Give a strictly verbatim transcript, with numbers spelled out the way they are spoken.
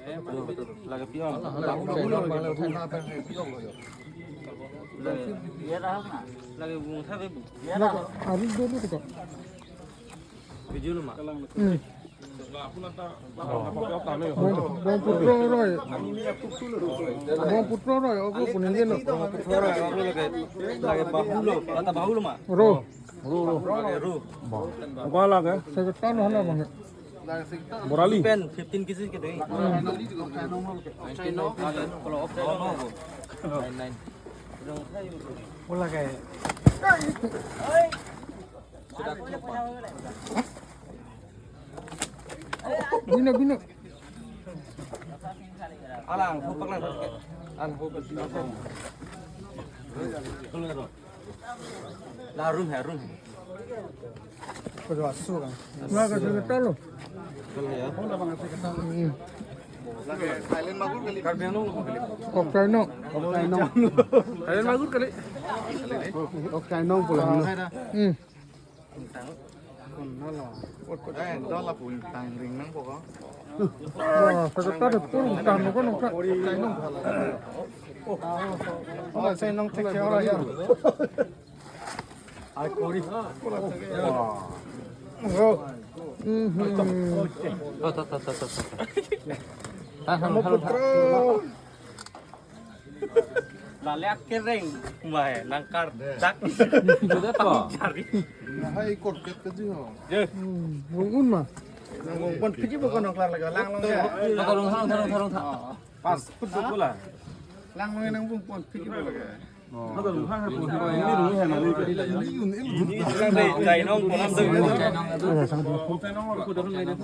Lagi pion. Lagi, lagi bung tha be bu. Lagi, ari dulu kita. Video lo ma. Hmm. Brahmaputra roi. Brahmaputra roi, oke, kuning gelo. Brahmaputra roi, lagi, lagi bahu lo, kata bahu lo ma. Ro. Ro, ro. Lagi ro. Apa lagi? Sekitar mana bang? Borali. Pen fifteen kg ke dei. Kalau option no. Nine, nine. Bola ke. Bina, bina. Alang, hupak lang. Alang, hupak. Larum hai, rum hai. Pada masuk kan. Wah, kasih kita lo. Kalau ya. Hmm. Karbi Anglong lo kali. Kok China. Kok China. Kalian magur kali. Kok China pulang. Hmm. Eh, dah lah pun tang ring nang pokok. Wah, sekitar itu tang nongkrong nongkrong. Wala, sa nong thek ke ora ya. Ai kori. Oh. Mhm. Ta, ta, ta, ta, ta, ta. Tahan, tahan, tahan. Lale akereng, mai nangkar dak. Sudah to. Cari. Hai kor ket ke di ho. Ye. Hmm, bung un ma. Nang bung pon phiki bo kono klar laga lang long ya. Tharong, tharong, tharong, tharong, tharong. Pas put bola. Lang long nang bung pon phiki bo laga. Ini dulu ya, nah, ini. Ini dulu ya, nah, ini. Ini dulu ya, nah, ini.